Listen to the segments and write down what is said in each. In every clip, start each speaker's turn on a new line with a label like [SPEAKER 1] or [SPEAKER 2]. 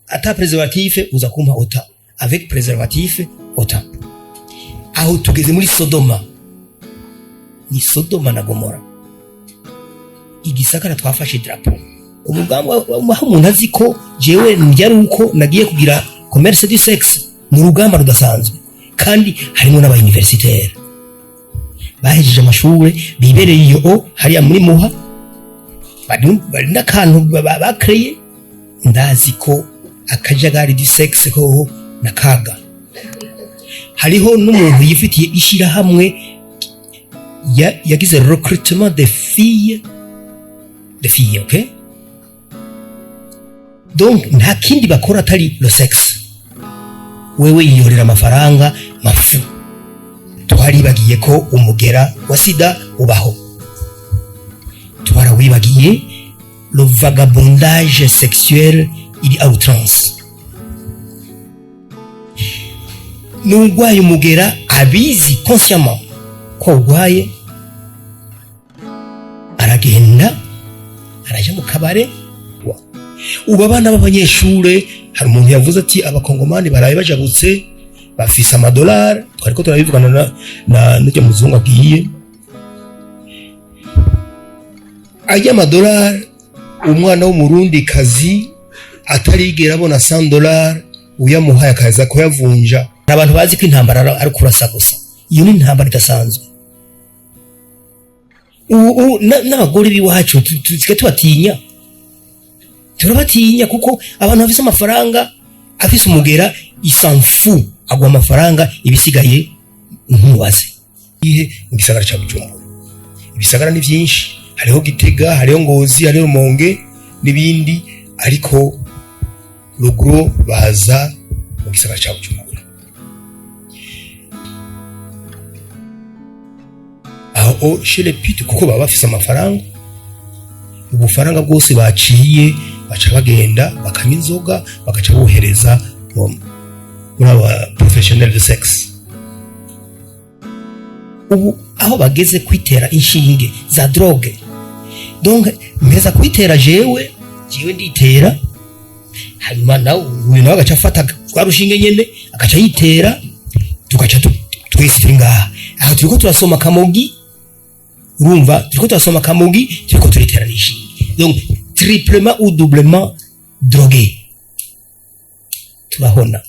[SPEAKER 1] Ata préservatif uza kumpa autant, avec préservatif autant. Aho tugeze muri Sodoma, ni Sodoma na Gomora. Igisagara twafashe drapeau, umugambi aho umuntu azi ko jewe ndya ari uko nagiye kugira commerce du sexe mu rugamba rudasanzwe, kandi harimo n'aba universitaire bahejeje amashure bibereye iyo o hariya muri Muha, bari n'akantu bakreye. Ndazi ko akajagari du sexe hoho na kaga. Hariho n'umuntu yifitiye ishyirahamwe yagize recrutement des filles, des filles, okay? Donc nta kindi bakora atari le sexe. Wewe yiyorera amafaranga mafu. Twaribagiye ko umugera wa sida ubaho, twarawibagiye. Le vagabondage sexuel iri à outrance. N'urwaye umugera abizi consciemment ko urwaye, aragenda araja mu kabare. Ubu abana b'abanyeshure, hari umuntu yavuze ati abakongomani baraye bajabutse bafise amadolari. Twariko turabivugana na n'urya muzungu agiye ajya amadolari. Umwana w'umurundi kazi atarigera abona 100 dollars, uyamuhaye akaza kuyavunja. Hari abantu bazi ko intambara ari kurasa gusa. Iyo ni intambara idasanzwe. Ubu n'abagore b'iwacu tusigaye tubatinya, turabatinya, kuko abantu bafise amafaranga, afise umugera isanfu agwa amafaranga, ibisigaye ntubaze. Ihe mu gisagara ca Bujumbura, ibisagara ni byinshi, hariho Gitega, hariho Ngozi, hariho Rumonge n'ibindi, ariko ruguru baza mu gisagara ca Bujumbura. Aho chez les putes, kuko baba bafise amafaranga, ubufaranga bwose baciye baca bagenda bakanywa inzoga, bagaca bohereza muri aba professionnel de sexe. Ubu aho bageze kwitera inshinge za drogue, donc mpeza kwitera jewe nditera, hanyuma nawe uyu nawe agaca afata rwa rushinge nyene agaca yitera, tugaca twese turi ngaha. Aho turiko turasoma kamogi, urumva turiko turasoma kamogi, turiko turitera n'inshinge, donc triplement ou doublement drogué, turahona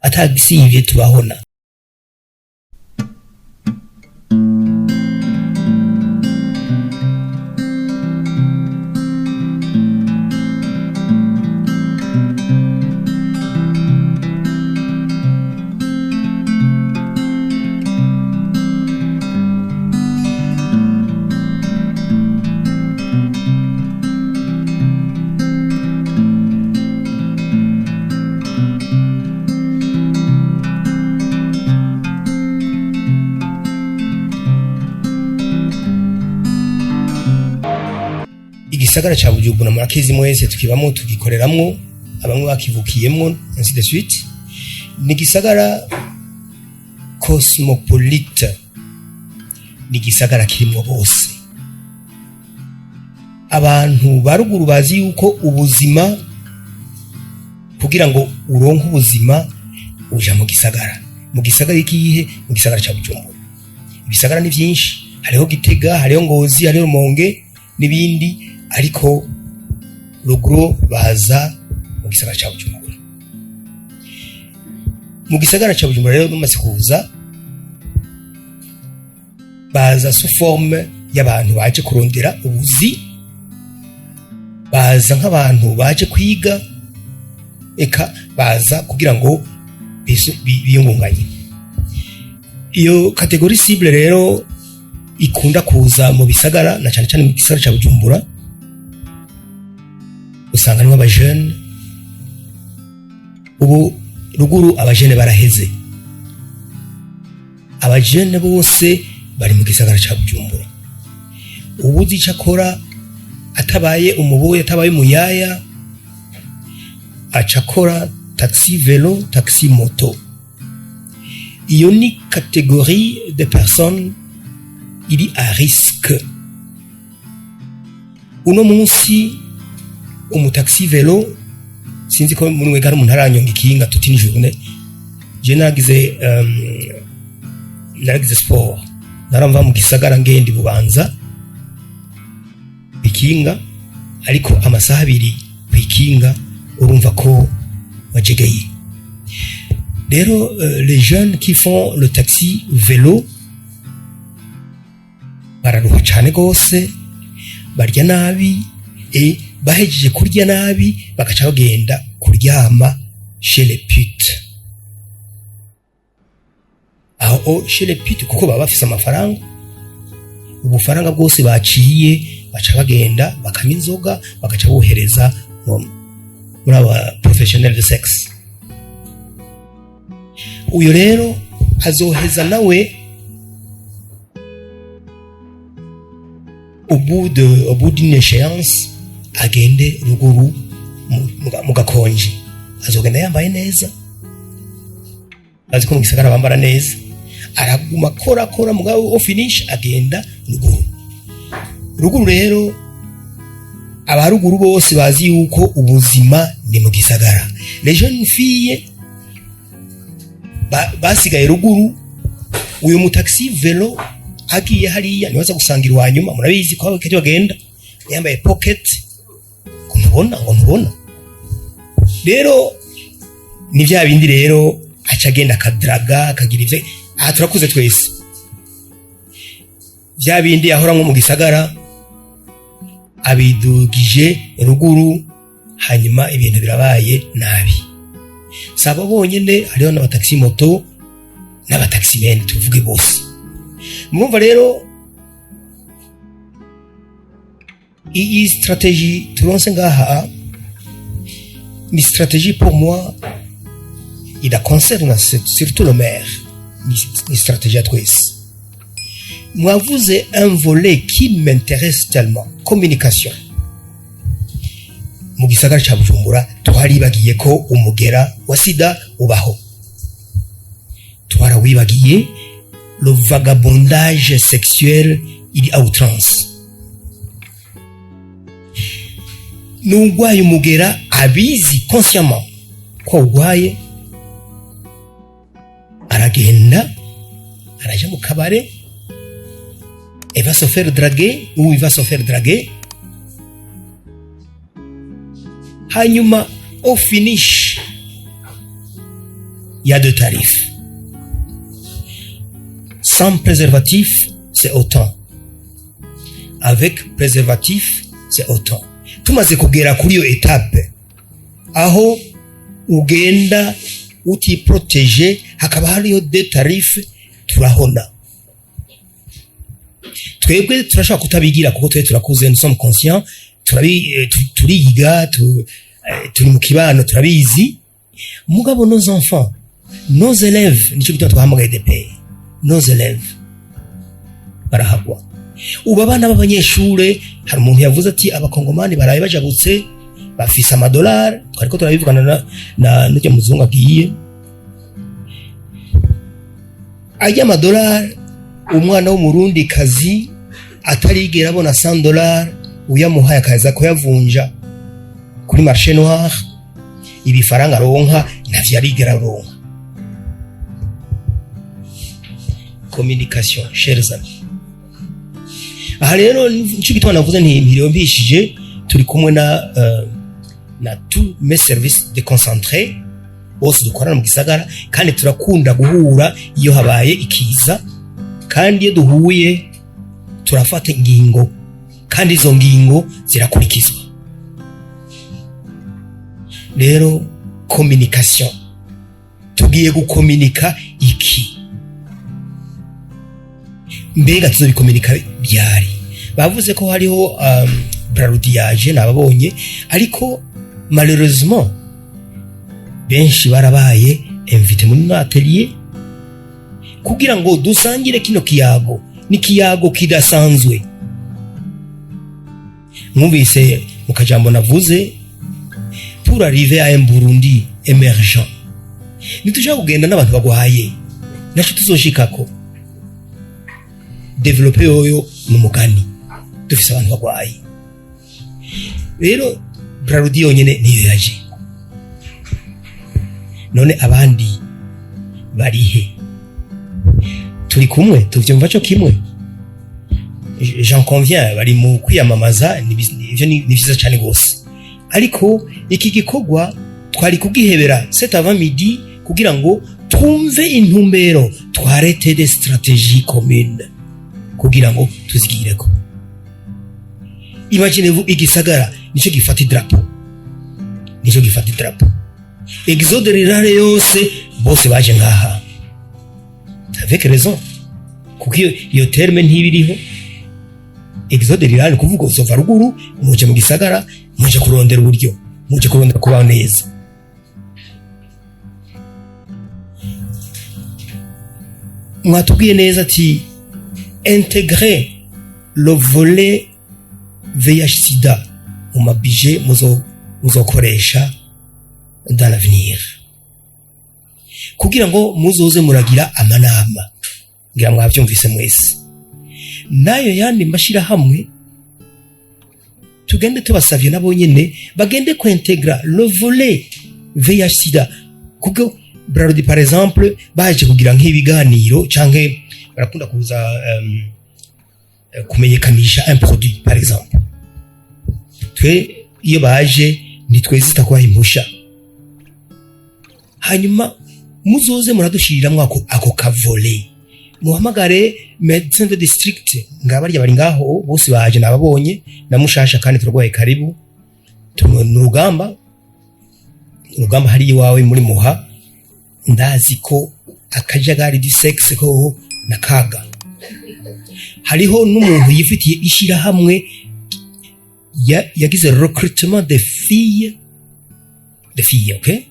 [SPEAKER 1] atagisivye, turahona. Igisagara ca Bujumbura murakizi mwese, tukibamo, tugikoreramwo, abamwe bakivukiyemwo, ainsi de suite. Ni igisagara cosmopolite, ni igisagara kirimwo bose. Abantu ba ruguru bazi yuko ubuzima, kugira ngo uronke ubuzima, uja mu gisagara. Mu gisagara ikihe? Mu gisagara ca Bujumbura. Ibisagara ni byinshi, hariho Gitega, hariho Ngozi, hariho Rumonge n'ibindi, ariko ruguru baza mu gisagara ca Bujumbura. Mu gisagara ca Bujumbura rero bamaze kuza, baza sous forme y'abantu baje kurondera ubuzi, baza nk'abantu baje kwiga, eka baza kugira ngo biyungunganye. Iyo catégorie cible rero ikunda kuza mu bisagara, na cyane cyane mu gisagara ca Bujumbura, usanga harimo abajene. Ubu ruguru abajene baraheze, abajene bose bari mu gisagara ca Bujumbura. Ubuzi icyo akora, atabaye umuboyi, atabaye umuyaya, aca akora taxi vélo, taxi moto. Iyo ni catégorie de personnes iri à risque. Uno munsi Umutaxi vélo, sinzi ko muri mwega hari umuntu aranyonga ikinga toute une journée. Je naragize sport, naramva mu gisagara ngenda Bubanza ikinga, ariko amasaha 2 ku ikinga urumva ko wajegeye. Rero les jeunes qui font le taxi vélo bararuha cane gose, barya nabi, e bahejeje kurya nabi bagaca bagenda kuryama chez les putes. Aho chez les putes, kuko baba bafise amafaranga, ubufaranga bwose baciye baca bagenda bakanywa inzoga, bagaca bohereza muri aba professionnel de sexe. Uyo rero azoheza nawe au bout d'une échéance agende ruguru mu gakonji. Azogenda yambaye neza, azi ko mu gisagara bambara neza, araguma akora akora, mugabo au finish agenda ruguru. Ruguru rero, abaruguru bose bazi yuko ubuzima ni mu gisagara. Les jeunes filles basigaye ruguru, uyu mutaxi vélo agiye hariya nibaza gusangira uwa nyuma. Murabizi ko kenshi bagenda yambaye pocket, ngo ntubona, ngo ntubona. Rero ni bya bindi rero, aca agenda akadraga, akagira ivyo. Aha turakuze twese, bya bindi ahora nko mu gisagara abidugije ruguru, hanyuma ibintu birabaye nabi. Si abo bonyene, hariho n'abataxi moto n'abataximen, tuvuge bose. Murumva rero iyi stratégie turonse ngaha ni stratégie, pour moi il concerne surtout le maire, ni stratégie ya twese. Mwavuze un volet qui m'intéresse tellement, communication. Mu gisagara ca Bujumbura twaribagiye ko umugera wa sida ubaho, twarawibagiye. Le vagabondage sexuel iri à outrance. N'ugwaye umugera abizi consciemment ko awugwaye, aragenda araja mu kabare, il va se faire draguer ou il va se faire draguer, hanyuma au finish il y a deux tarifs: sans préservatif c'est autant, avec préservatif c'est autant. Tumaze kugera kuri iyo étape aho ugenda utiprotège, hakaba hariyo deux tarifs, turahona. Twebwe turashobora kutabigira kuko twe turakuze, nous sommes conscients, turiga, turi mu kibano, turabizi. Mugabo nos enfants, nos élèves, nicyo gituma twahamagaye DPE, nos élèves barahagwa. Ubu abana b'abanyeshure, hari umuntu yavuze ati abakongomani baraye bajabutse bafise amadolari. Twariko turabivugana na n'ujya muzungu agiye ajya amadolari. Umwana w'umurundi kazi atarigera abona 100 dollars, uyamuhaye akaza kuyavunja kuri marché noir, ibifaranga aronka ntavyo yarigera aronka. Communication, chers amis. Aha rero nico gituma navuze nti mpiriwe turi kumwe na tous mes services déconcentrés bose dukorana mu gisagara, kandi turakunda guhura iyo habaye ikiza, kandi iyo duhuye turafata ingingo, kandi izo ngingo zirakurikizwa. Rero communication, tugiye gukominika iki? Mbega tuzobikominika byari? Bavuze ko hariho Brarudi yaje, nababonye, ariko malheureusement benshi barabaye invité muri no atelier kugira ngo dusangire kino kiyago. Ni kiyago kidasanzwe. Mwumvise mu kajambo navuze, pour arriver à un Burundi émergent, ntitushaka kugenda n'abantu bagwaye, naco tuzoshikako. Développer yoyo ni umugani, dufise abantu bagwaye. Rero Brarudi yonyene niyo yaje. None abandi barihe? Turi kumwe, tuvyumva co kimwe, j'en conviens. Bari mu kwiyamamaza, ivyo ni vyiza cane gose, ariko iki gikorwa twari kugihebera cet avant midi kugira ngo twumve intumbero, twarete des stratégies communes kugira ngo tuzigireko. Imaginez-vous, igisagara nico gifata idarapo, nico gifata idarapo. Exode rurale yose, bose baje ngaha, avec raison, kuko iyo terme ntibiriho. Exode rurale ni kuvuga uzova ruguru muje mu gisagara, muje kurondera uburyo, muje kurondera kubaho neza. Mwatubwiye neza ati intégrer le volet VIH sida mu ma budget muzokoresha dans l'avenir, kugira ngo muzoze muragira amanama. Ngira mwavyumvise mwese. Nayo yandi mashirahamwe tugende tubasavye nabo nyene bagende kwintegra le volet VIH sida, kuko Brarudi par exemple baje kugira nk'ibiganiro canke barakunda kuza kumenyekanisha un produit par exemple. Twe iyo baje ntitwezita kubaha impusha, hanyuma muzoze muradushiriramwo ako ka volet, muhamagare médecin de district. Ngabarya bari ngaho bose baje, nababonye na mushasha, kandi turarwaye. Karibu. Ni urugamba hari iwawe muri Muha. Ndazi ko akajagari du sexe ko na kaga. Hariho n'umuntu yifitiye ishyirahamwe yagize recrutement des filles, okay?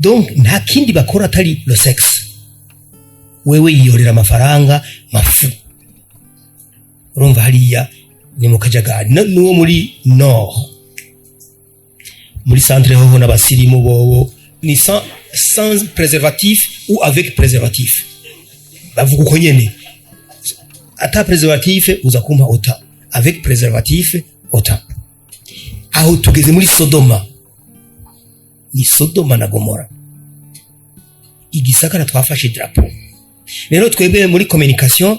[SPEAKER 1] Donc nta kindi bakora atari le sexe. Wewe yiyorera amafaranga mafu. Urumva hariya ni mu kajagari. N'uwo muri nord, muri centre hoho n'abasirimu bobo ni sans préservatif ou avec préservatif. Bavuga uko nyene: ata préservatif uza kumpa autant, avec préservatif autant. Aho tugeze muri Sodoma, ni Sodoma na Gomora. Igisagara twafashe drapeau. Rero twebwe muri communication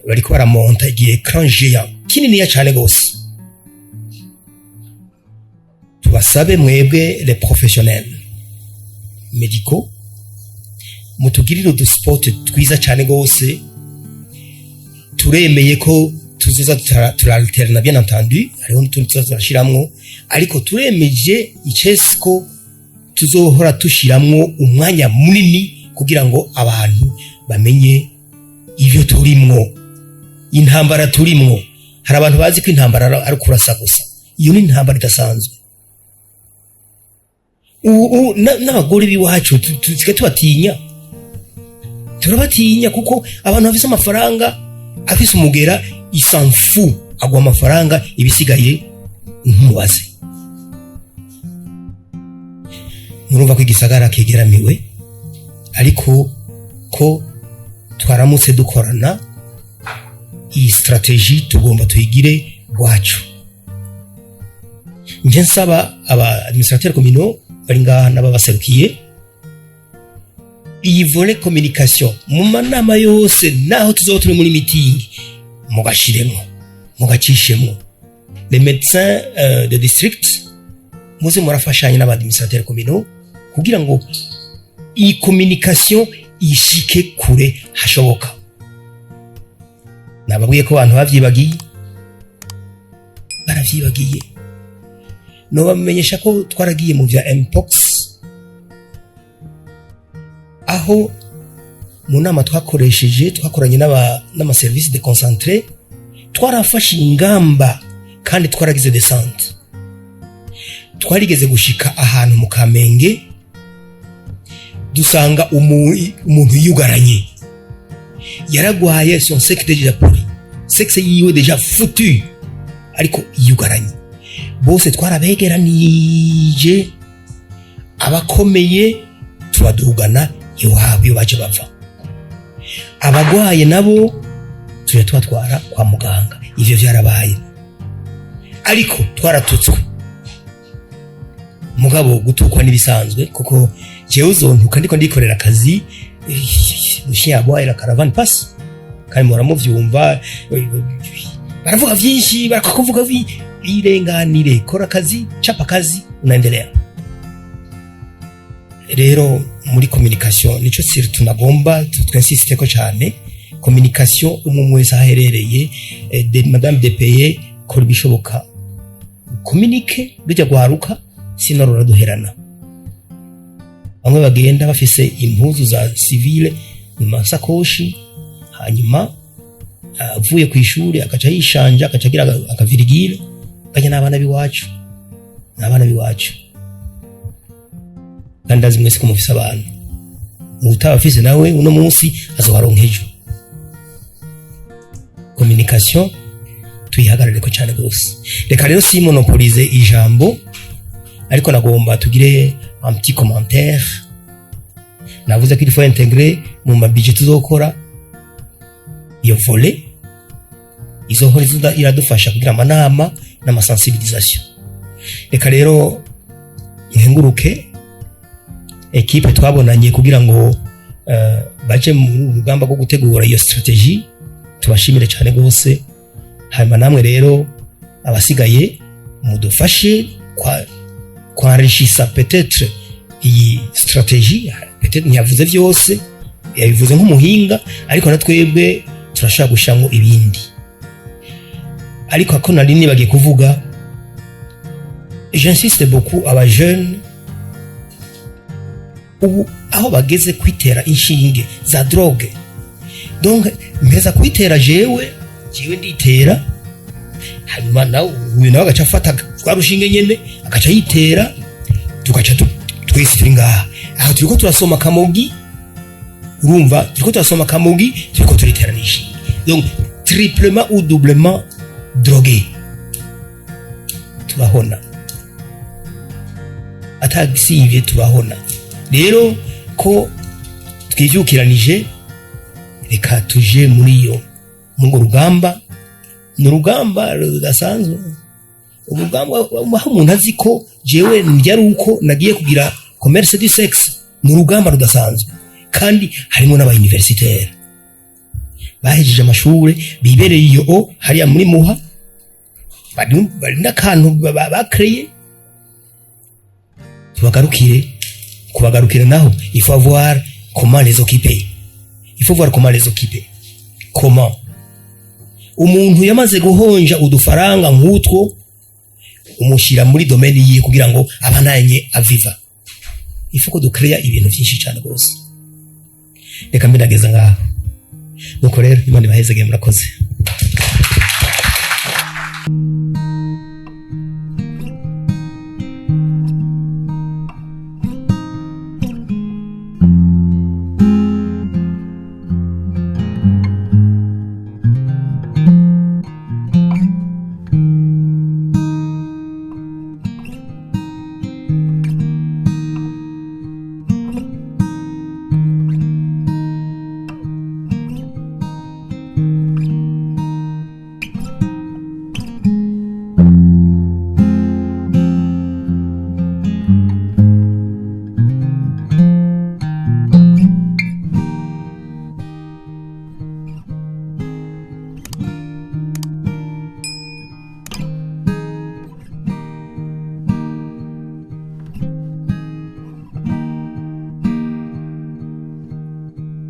[SPEAKER 1] bariko baramonta igihe écran géant kininiya cane gose. Tubasabe mwebwe les professionnels médicaux mutugirire udu spot twiza cane gose. Turemeye ko tuzoza turalterna, bien entendu, hariho n'utundi tuzoza turashiramwo, ariko turemeje icesi ko tuzohora tushiramwo umwanya munini kugira ngo abantu bamenye ivyo turimwo, intambara turimwo. Hari abantu bazi ko intambara ari kurasa gusa. Iyo ni intambara idasanzwe. Ubu n'abagore b'iwacu tusigaye tubatinya, turabatinya, kuko abantu bafise amafaranga, afise umugera isanfu agwa amafaranga, ibisigaye ntumubaze. Murumva ko igisagara kegeramiwe, ariko ko twaramutse dukorana, iyi stratégie tugomba tuyigire rwacu. Nje nsaba aba administrateurs communaux bari ngaha n'ababaserukiye, iyi volet communication mu manama yose, naho tuzoba turi muri meeting, mugashiremwo, mugacishemwo. Les médecins de district, muze murafashanya n'aba administrateurs communaux kugira ngo iyi communication ishike kure hashoboka. Nababwiye ko abantu bavyibagiye, baravyibagiye. Nobamenyesha ko twaragiye mu vya mpox, aho mu nama twakoresheje, twakoranye n'ama service déconcentré, twarafashe ingamba kandi twaragize descente. Twarigeze gushika ahantu mu Kamenge, dusanga umuntu yiyugaranye, yaragwaye, son sexe déjà pourri, sexe yiwe déjà foutu, ariko yiyugaranye. Bose twarabegeranije, abakomeye tubadugana iwabo iyo baje bava, abagwaye nabo tujya tubatwara kwa muganga. Ivyo vyarabaye. Ariko twaratutswe, mugabo gutukwa n'ibisanzwe, kuko jewe uzontuka ndiko ndikorera akazi, chien aboie, la caravane passe. Kandi muhora muvyumva, baravuga vyinshi, barakuvuga irenganire, kora akazi, chapa kazi, unaendelea. Rero muri communication nico surtout nagomba twinsiste ko cyane, communication, umwe wese aho aherereye. De madame DPE, kora ibishoboka communique rujya gwaruka, sino ruraduherana. Bamwe bagenda bafise impuzu za civile mu masakoshi, hanyuma avuye ku ishuri agaca yishanja, agaca agira akavirigile. Bajya n'abana b'iwacu, n'abana b'iwacu. Kandi ndazi mwese ko mufise abana. Uwutabafise nawe uno munsi azobaronka ejo. Communication tuyihagarareko cyane rwose. Reka rero si monopolize ijambo, ariko nagomba tugire un petit commentaire. Navuze ko il faut intégrer mu mabudget tuzokora iyo volet izohora iradufasha kugira amanama n'amasensibilisation. Reka rero nkenguruke équipe twabonanye kugira ngo baje mu rugamba rwo gutegura iyo stratégie. Tubashimire cyane rwose. Hanyuma namwe rero abasigaye mudufashe kwa kwenrichissa peut-être iyi stratégie. Peut-être ntiyavuze byose, yabivuze nk'umuhinga, ariko na twebwe turashobora gushyiramo ibindi. Ariko ako nari nibagiye kuvuga, j'insiste beaucoup, aba jeunes ubu aho bageze kwitera inshinge za drogue, donc mpeza kwitera jewe nditera, hanyuma nawe uyu nawe agaca afata rwa rushinge nyene agaca yitera, tugaca twese turi ngaha aho turiko turasoma kamogi. Urumva, turiko turasoma kamogi, turiko turitera n'inshinge, donc triplement ou doublement drogué, turahona atagisivye, turahona. Rero ko twivyukiranije, reka tuje muri iyo muri urwo rugamba. Ni urugamba rudasanzwe, urugamba aho umuntu azi ko jewe ndya ari uko nagiye kugira commerce du sexe. Ni urugamba rudasanzwe, kandi harimo n'aba universitaire bahejeje amashure, bibereye iyo o hariya muri Muha, bari n'akantu bakreye. Tubagarukire, kubagarukira naho il faut voir comment les occuper, il faut voir comment les occuper, comment umuntu yamaze guhonja udufaranga nk'utwo umushyira muri domaine yiye kugira ngo abandanye aviva. Il faut ko ducréa ibintu byinshi cyane rwose. Reka mbinageza ngaho. Nuko rero Imana ibahezegeye, murakoze.